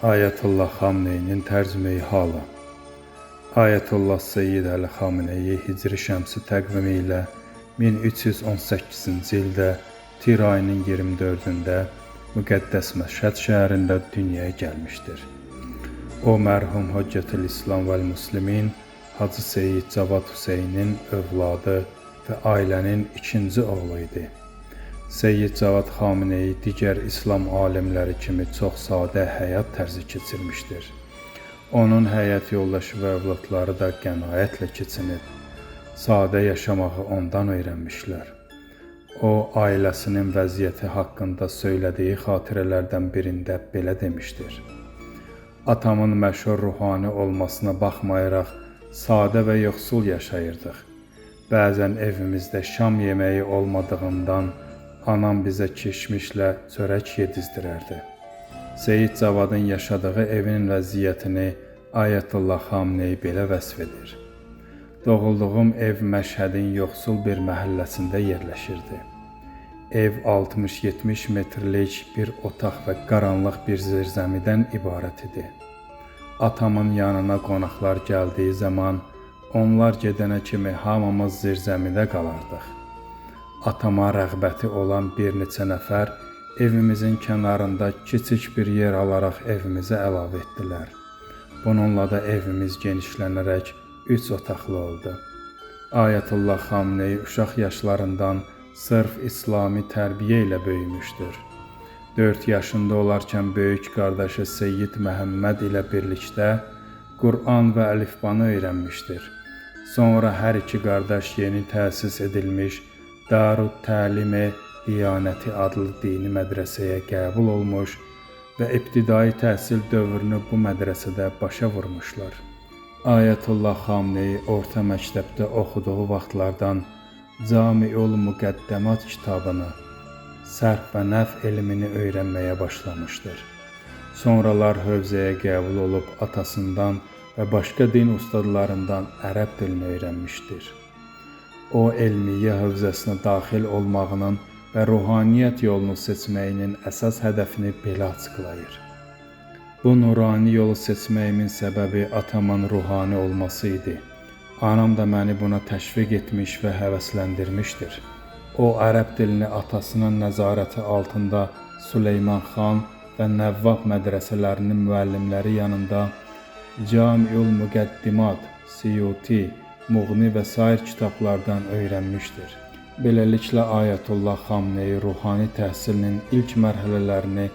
Ayətullah Xamneyinin tərcümeyi halı. Ayətullah Seyyid Əli Xamneyi Hicri şəmsi təqvimi ilə 1318-ci ildə Tir ayının 24-ündə müqəddəs Məşhəd şəhərində dünyaya gəlmişdir. O mərhum Hüccətül İslam vəl Muslimin Hacı Seyyid Cavad Hüseynin övladı və ailənin ikinci oğlu idi. Seyyid Cavad Xameneyi digər İslam alimləri kimi çox sadə həyat tərzi keçirmişdir. Onun həyat yoldaşı və övladları da qənaətlə keçinib, sadə yaşamağı ondan öyrənmişlər. O, ailəsinin vəziyyəti haqqında söylədiyi xatirələrdən birində belə demişdir: Atamın məşhur ruhani olmasına baxmayaraq sadə və yoxsul yaşayırdıq. Bəzən evimizdə şam yeməyi olmadığından anam bizə kişmişlə çörək yedizdirərdi. Seyyid Cavadın yaşadığı evin vəziyyətini Ayətullah Xamneyi belə vəsf edir: Doğulduğum ev Məşhədin yoxsul bir məhəlləsində yerləşirdi. Ev 60-70 metrlik bir otaq və qaranlıq bir zirzəmidən ibarət idi. Atamın yanına qonaqlar gəldiyi zaman onlar gedənə kimi hamımız zirzəmidə qalardıq. Atama rəğbəti olan bir neçə nəfər evimizin kənarında kiçik bir yer alaraq evimizə əlavə etdilər. Bununla da evimiz genişlənərək 3 otaqlı oldu. Ayətullah Xamneyi uşaq yaşlarından sırf İslami tərbiyə ilə böyümüşdür. 4 yaşında olarkən böyük qardaşı Seyyid Məhəmməd ilə birlikdə Qur'an və əlifbanı öyrənmişdir. Sonra hər iki qardaş yeni təsis edilmiş Darut Təlimi Diyanəti adlı dini mədrəsəyə qəbul olmuş və ibtidai təhsil dövrünü bu mədrəsədə başa vurmuşlar. Ayətullah Xamneyi orta məktəbdə oxuduğu vaxtlardan Camiul Müqəddəmat kitabını, sərf və nəf elmini öyrənməyə başlamışdır. Sonralar hövzəyə qəbul olub atasından və başqa din ustadlarından ərəb dilini öyrənmişdir. O, elmiyyə hövzəsinə daxil olmağının və ruhaniyyət yolunu seçməyinin əsas hədəfini belə açıqlayır: Bu nurani yolu seçməyimin səbəbi atamın ruhani olması idi. Anam da məni buna təşviq etmiş və həvəsləndirmişdir. O, ərəb dilini atasının nəzarəti altında Süleyman xan və Nəvvab mədrəsələrinin müəllimləri yanında Camiul Müqəddimat, Siyuti, Muğni və sair kitablardan öyrənmişdir. Beləliklə, Ayətullah Xamneyi ruhani təhsilinin ilk mərhələlərini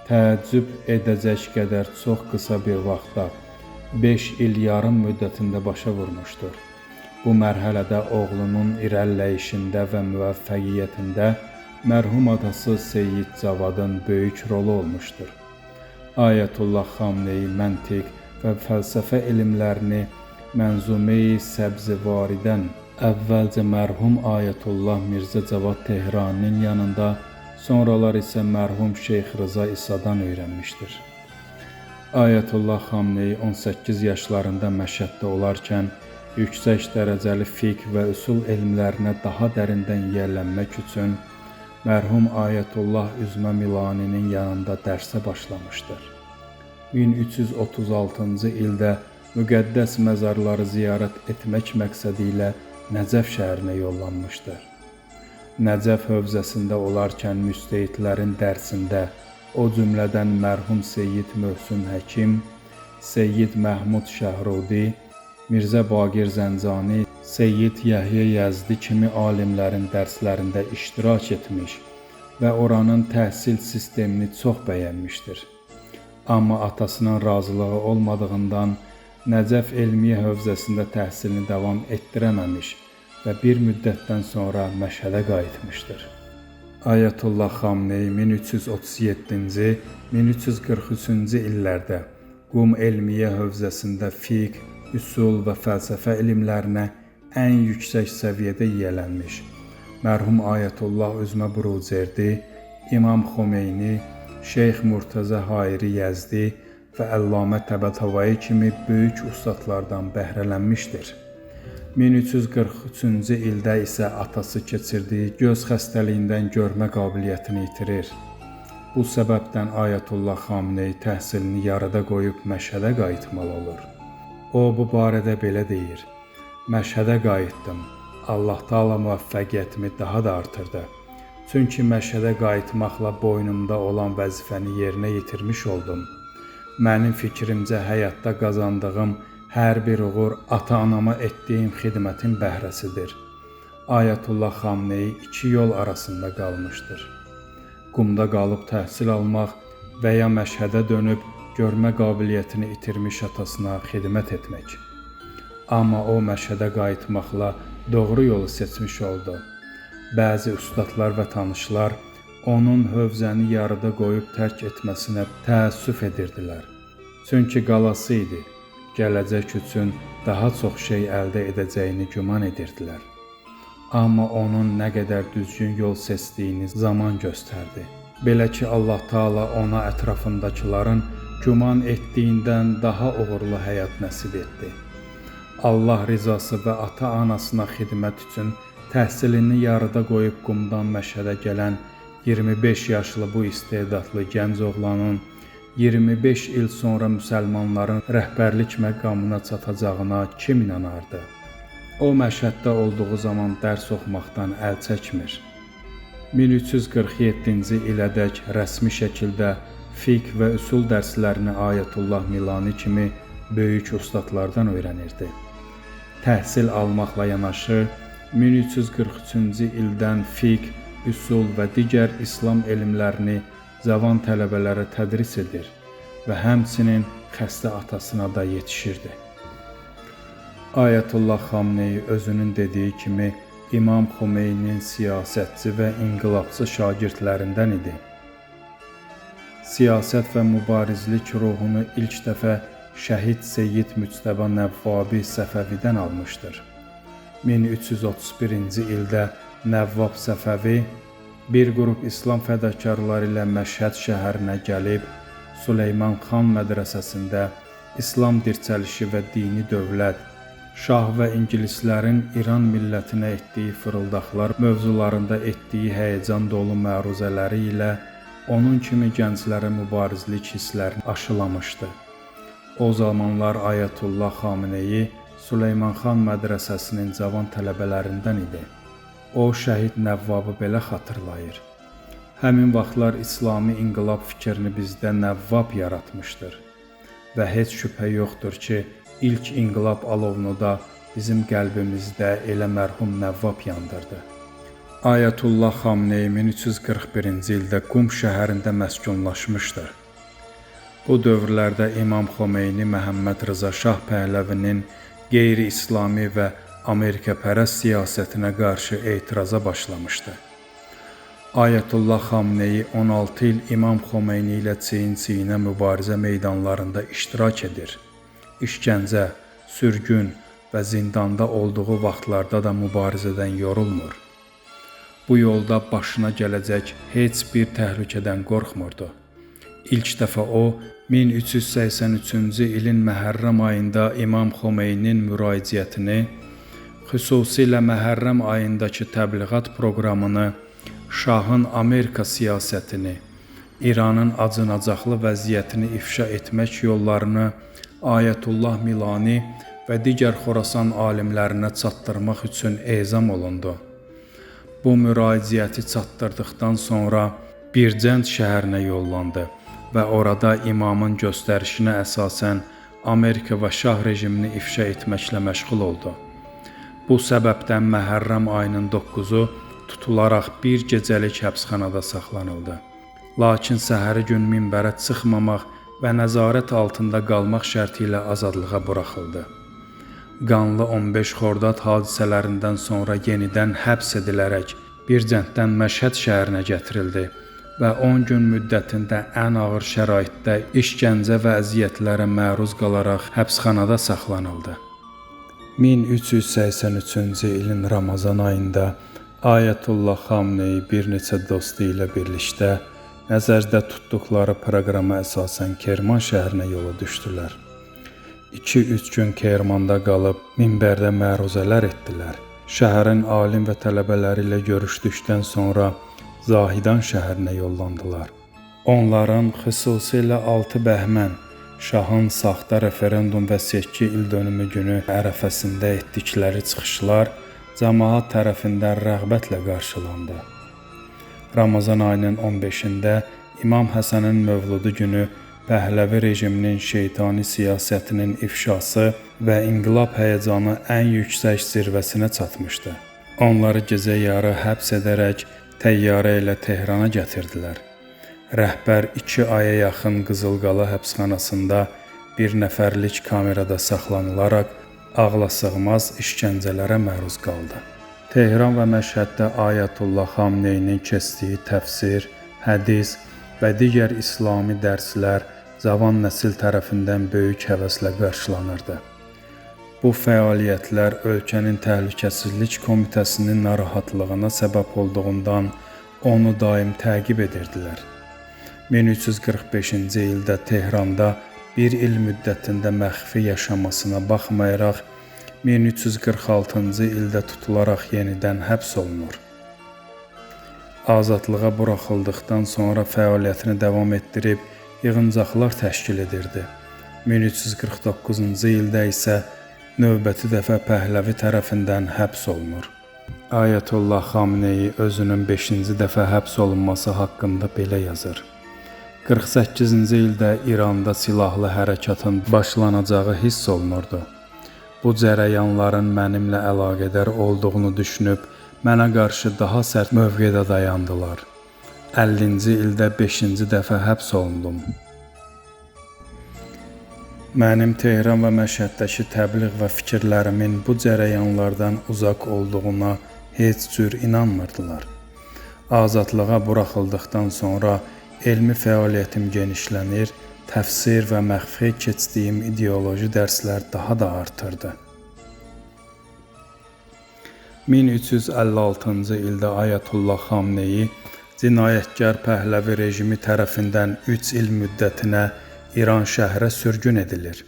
təəccüb edəcək qədər çox qısa bir vaxtda, 5 il yarım müddətində başa vurmuşdur. Bu mərhələdə oğlunun irəliləyişində və müvəffəqiyyətində mərhum atası Seyyid Cavadın böyük rolu olmuşdur. Ayətullah Xamneyi məntiq və fəlsəfə elmlərini Mənzume-i Səbzivaridən əvvəlcə mərhum Ayətullah Mirzə Cavad Tehraninin yanında, sonralar isə mərhum Şeyx Rıza İsadan öyrənmişdir. Ayətullah Xamneyi 18 yaşlarında Məşhəddə olarkən yüksək dərəcəli fiqh və üsul elmlərinə daha dərindən yiyələnmək üçün mərhum Ayətullah Üzmə Milaninin yanında dərsə başlamışdır. 1336-cı ildə müqəddəs məzarları ziyarət etmək məqsədi ilə Nəcəf şəhərinə yollanmışdır. Nəcəf hövzəsində olarkən müstehidlərin dərsində, o cümlədən mərhum Seyyid Möhsün Həkim, Seyyid Məhmud Şəhrudi, Mirzə Baqir Zəncani, Seyyid Yəhyə Yəzdi kimi alimlərin dərslərində iştirak etmiş və oranın təhsil sistemini çox bəyənmişdir. Amma atasının razılığı olmadığından Nəcəf Elmiyyə hövzəsində təhsilini davam etdirəməmiş və bir müddətdən sonra Məşhədə qayıtmışdır. Ayətullah Xamneyi 1337-ci, 1343-cü illərdə Qum Elmiyyə hövzəsində fiqh, üsul və fəlsəfə elmlərinə ən yüksək səviyyədə yiyələnmiş. Mərhum Ayətullah Üzmə Burucerdi, İmam Xomeyni, Şeyx Murtəzə Hairi Yəzdi və Əllamə Təbətəvayi kimi böyük ustadlardan bəhrələnmişdir. 1343-cü ildə isə atası keçirdiyi göz xəstəliyindən görmə qabiliyyətini itirir. Bu səbəbdən Ayətullah Xamenei təhsilini yarıda qoyub Məşhədə qayıtmalı olur. O bu barədə belə deyir: Məşhədə qayıtdım. Allah Taala müvəffəqiyyətimi daha da artırdı. Çünki Məşhədə qayıtmaqla boynumda olan vəzifəni yerinə yetirmiş oldum. Mənim fikrimcə həyatda qazandığım hər bir uğur ata-anama etdiyim xidmətin bəhrəsidir. Ayətullah Xamenei iki yol arasında qalmışdır. Qumda qalıb təhsil almaq və ya Məşhədə dönüb görmə qabiliyyətini itirmiş atasına xidmət etmək. Amma o Məşhədə qayıtmaqla doğru yolu seçmiş oldu. Bəzi ustadlar və tanışlar onun hövzəni yarıda qoyub tərk etməsinə təəssüf edirdilər. Çünki qalası idi, gələcək üçün daha çox şey əldə edəcəyini güman edirdilər. Amma onun nə qədər düzgün yol seçdiyini zaman göstərdi. Belə ki, Allah Taala ona ətrafındakıların güman etdiyindən daha uğurlu həyat nəsib etdi. Allah rizası və ata-anasına xidmət üçün təhsilini yarıda qoyub Qumdan Məşhədə gələn 25 yaşlı bu istedadlı gənc oğlanın 25 il sonra müsəlmanların rəhbərlik məqamına çatacağına kim inanardı? O Məşhəddə olduğu zaman dərs oxumaqdan əl çəkmir. 1347-ci ilədək rəsmi şəkildə fiqh və üsul dərslərini Ayətullah Milani kimi böyük ustadlardan öyrənirdi. Təhsil almaqla yanaşı 1343-cü ildən fiqh, üsul və digər İslam elmlərini cavan tələbələrə tədris edir və həmçinin xəstə atasına da yetişirdi. Ayətullah Xamenei özünün dediyi kimi İmam Xumeyninin siyasətçi və inqilabçı şagirdlərindən idi. Siyasət və mübarizlik ruhunu ilk dəfə Şəhid Seyyid Müctəba Nəvvabi Səfəvidən almışdır. 1331-ci ildə Nəvvab Səfəvi bir qrup İslam fədakarları ilə Məşhəd şəhərinə gəlib Süleyman xan mədrəsəsində İslam dirçəlişi və dini dövlət, Şah və ingilislərin İran millətinə etdiyi fırıldaqlar mövzularında etdiyi həyəcan dolu məruzələri ilə onun kimi gənclərə mübarizlik hisslərini aşılamışdı. O zamanlar Ayətullah Xamenei Süleyman xan mədrəsəsinin cavan tələbələrindən idi. O Şəhid Nəvvabı belə xatırlayır: Həmin vaxtlar İslami inqilab fikrini bizdə Nəvvab yaratmışdır və heç şübhə yoxdur ki, ilk inqilab alovunu da bizim qəlbimizdə elə mərhum Nəvvab yandırdı. Ayətullah Xamenei 1341-ci ildə Qum şəhərində məskunlaşmışdır. Bu dövrlərdə İmam Xomeyni Məhəmməd Rza Şah Pəhləvinin qeyri-İslami və Amerikapərəst siyasətinə qarşı etiraza başlamışdı. Ayətullah Xamenei 16 il İmam Xomeyni ilə çiyin-çiyinə mübarizə meydanlarında iştirak edir. İşgəncə, sürgün və zindanda olduğu vaxtlarda da mübarizədən yorulmur. Bu yolda başına gələcək heç bir təhlükədən qorxmurdu. İlk dəfə o 1383-cü ilin Məhərrəm ayında İmam Xomeyninin müraciətini, xüsusilə Məhərrəm ayındakı təbliğat proqramını, Şahın Amerika siyasətini, İranın acınacaqlı vəziyyətini ifşa etmək yollarını Ayətullah Milani və digər Xorasan alimlərinə çatdırmaq üçün ezam olundu. Bu müraciəti çatdırdıqdan sonra Bircənd şəhərinə yollandı və orada imamın göstərişinə əsasən Amerika və Şah rejimini ifşa etməklə məşğul oldu. Bu səbəbdən Məhərrəm ayının 9-u tutularaq bir gecəlik həbsxanada saxlanıldı. Lakin səhəri gün minbərə çıxmamaq və nəzarət altında qalmaq şərti ilə azadlığa buraxıldı. Qanlı 15 Xordad hadisələrindən sonra yenidən həbs edilərək Bircənddən Məşhəd şəhərinə gətirildi və 10 gün müddətində ən ağır şəraitdə işgəncə və əziyyətlərə məruz qalaraq həbsxanada saxlanıldı. 1383-cü ilin Ramazan ayında Ayətullah Xamenei bir neçə dostu ilə birlikdə nəzərdə tutduqları proqrama əsasən Kerman şəhərinə yola düşdülər. 2-3 gün Kermanda qalıb minbərdə məruzələr etdilər. Şəhərin alim və tələbələri ilə görüşdükdən sonra Zahidan şəhərinə yollandılar. Onların xüsusilə 6 Bəhmən şahın saxta referendum və seçki ildönümü günü ərəfəsində etdikləri çıxışlar cəmaat tərəfindən rəğbətlə qarşılandı. Ramazan ayının 15-də İmam Həsənin mövludu günü Pəhləvi rejiminin şeytani siyasətinin ifşası və inqilab həyəcanı ən yüksək zirvəsinə çatmışdı. Onları gecə yarı həbs edərək təyyarə ilə Tehrana gətirdilər. Rəhbər 2 aya yaxın Qızılqala həbsxanasında bir nəfərlik kamerada saxlanılaraq ağlasığmaz işgəncələrə məruz qaldı. Tehran və Məşhəddə Ayətullah Xamneyinin keçdiyi təfsir, hədis və digər İslami dərslər cavan nəsil tərəfindən böyük həvəslə qarşılanırdı. Bu fəaliyyətlər ölkənin Təhlükəsizlik Komitəsinin narahatlığına səbəb olduğundan onu daim təqib edirdilər. 1345-ci ildə Tehranda bir il müddətində məxfi yaşamasına baxmayaraq 1346-cı ildə tutularaq yenidən həbs olunur. Azadlığa buraxıldıqdan sonra fəaliyyətini davam etdirib yığıncaqlar təşkil edirdi. 1349-cu ildə isə növbəti dəfə Pəhləvi tərəfindən həbs olunur. Ayətullah Xamneyi özünün 5-ci dəfə həbs olunması haqqında belə yazır. 48-ci ildə İranda silahlı hərəkatın başlanacağı hiss olunurdu. Bu cərəyanların mənimlə əlaqədar olduğunu düşünüb, mənə qarşı daha sərt mövqedə dayandılar. 50-ci ildə 5-ci dəfə həbs olundum. Mənim Tehran və Məşhəddəki təbliğ və fikirlərimin bu cərəyanlardan uzaq olduğuna heç cür inanmırdılar. Azadlığa buraxıldıqdan sonra elmi fəaliyyətim genişlənir, təfsir və məxfi keçdiyim ideoloji dərslər daha da artırdı. 1356-cı ildə Ayətullah Xamneyi cinayətkar Pəhləvi rejimi tərəfindən 3 il müddətinə İran şəhərə sürgün edilir.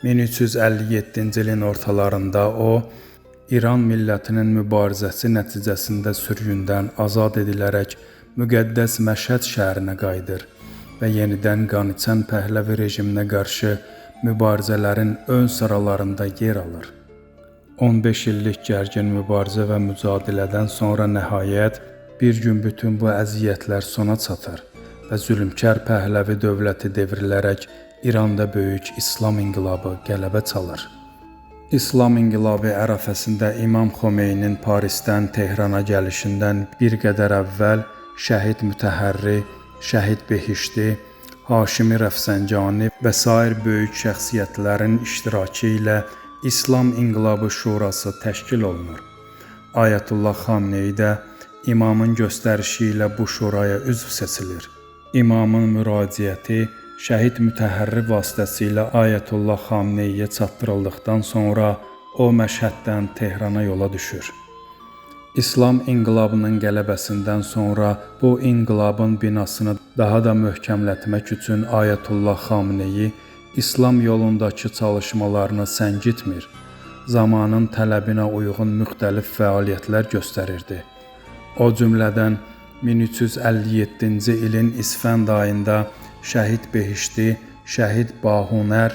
1357-ci ilin ortalarında o, İran millətinin mübarizəsi nəticəsində sürgündən azad edilərək müqəddəs Məşhəd şəhərinə qayıdır və yenidən qaniçən Pəhləvi rejiminə qarşı mübarizələrin ön sıralarında yer alır. 15 illik gərgin mübarizə və mücadilədən sonra nəhayət bir gün bütün bu əziyyətlər sona çatır və zülmkar Pəhləvi dövləti devrilərək İranda böyük İslam inqilabı qələbə çalır. İslam inqilabı ərəfəsində İmam Xomeynin Parisdən Tehrana gəlişindən bir qədər əvvəl Şəhid Mütəhərri, Şəhid Behişti, Haşimi Rəfsəncani və sair böyük şəxsiyyətlərin iştirakı ilə İslam İnqilabı Şurası təşkil olunur. Ayətullah Xamneyi də imamın göstərişi ilə bu şuraya üzv seçilir. İmamın müraciəti Şəhid Mütəhərri vasitəsilə Ayətullah Xamneyiyə çatdırıldıqdan sonra o Məşhəddən Tehrana yola düşür. İslam inqilabının qələbəsindən sonra bu inqilabın binasını daha da möhkəmlətmək üçün Ayətullah Xamneyi İslam yolundakı çalışmalarını səngitmir, zamanın tələbinə uyğun müxtəlif fəaliyyətlər göstərirdi. O cümlədən 1357-ci ilin İsfənd ayında Şəhid Behişti, Şəhid Bahunər,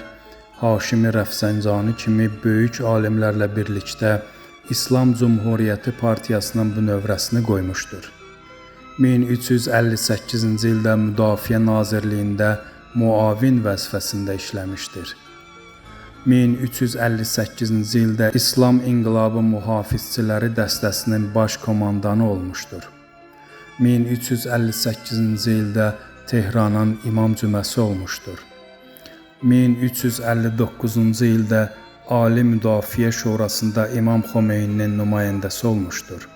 Haşimi Rəfsəncani kimi böyük alimlərlə birlikdə İslam Cümhuriyyəti Partiyasının bünövrəsini qoymuşdur. 1358-ci ildə Müdafiə Nazirliyində müavin vəzifəsində işləmişdir. 1358-ci ildə İslam İnqilabı Mühafizçiləri dəstəsinin baş komandanı olmuşdur. 1358-ci ildə Tehranın İmam Cüməsi olmuşdur. 1359-cu ildə Ali Müdafiə Şurasında İmam Xomeyninin nümayəndəsi olmuşdur.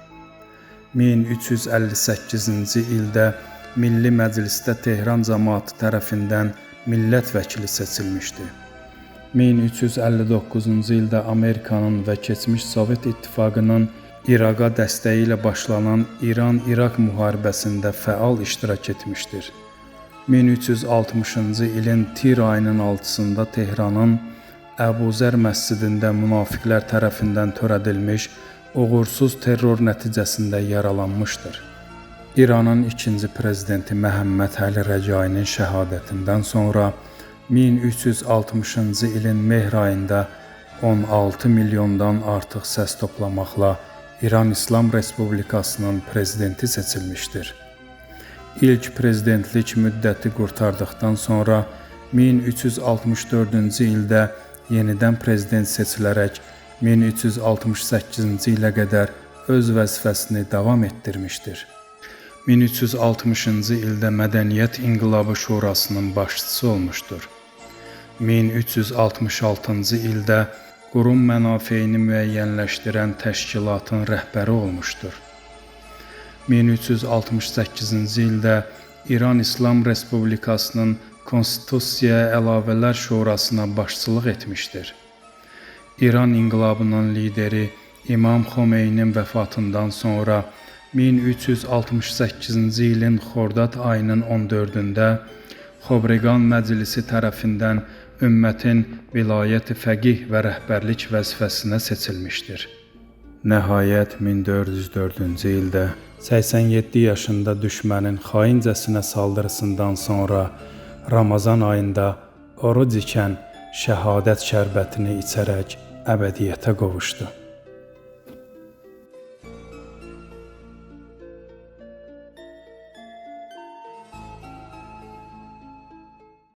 1358-ci ildə Milli Məclisdə Tehran camaatı tərəfindən millət vəkili seçilmişdi. 1359-cu ildə Amerikanın və keçmiş Sovet İttifaqının İraqa dəstəyi ilə başlanan İran-İraq müharibəsində fəal iştirak etmişdir. 1360-cı ilin Tir ayının 6-sında Tehranın Əbuzər məscidində münafiqlər tərəfindən törədilmiş uğursuz terror nəticəsində yaralanmışdır. İranın ikinci prezidenti Məhəmməd Əli Rəcainin şəhadətindən sonra 1360-cı ilin mehr ayında 16 milyondan artıq səs toplamaqla İran İslam Respublikasının prezidenti seçilmişdir. İlk prezidentlik müddəti qurtardıqdan sonra 1364-cü ildə yenidən prezident seçilərək 1368-ci ilə qədər öz vəzifəsini davam etdirmişdir. 1360-cı ildə Mədəniyyət İnqilabı Şurasının başçısı olmuşdur. 1366-cı ildə qurum mənafeyini müəyyənləşdirən təşkilatın rəhbəri olmuşdur. 1368-ci ildə İran İslam Respublikasının Konstitusiyaya Əlavələr Şurasına başçılıq etmişdir. İran İnqilabının lideri İmam Xomeynin vəfatından sonra 1368-ci ilin Xordad ayının 14-ündə Xobreqan Məclisi tərəfindən ümmətin vilayət-i fəqih və rəhbərlik vəzifəsinə seçilmişdir. Nəhayət 1404-cü ildə 87 yaşında düşmənin xaincəsinə saldırısından sonra Ramazan ayında oruc ikən şəhadət şərbətini içərək əbədiyyətə qovuşdu.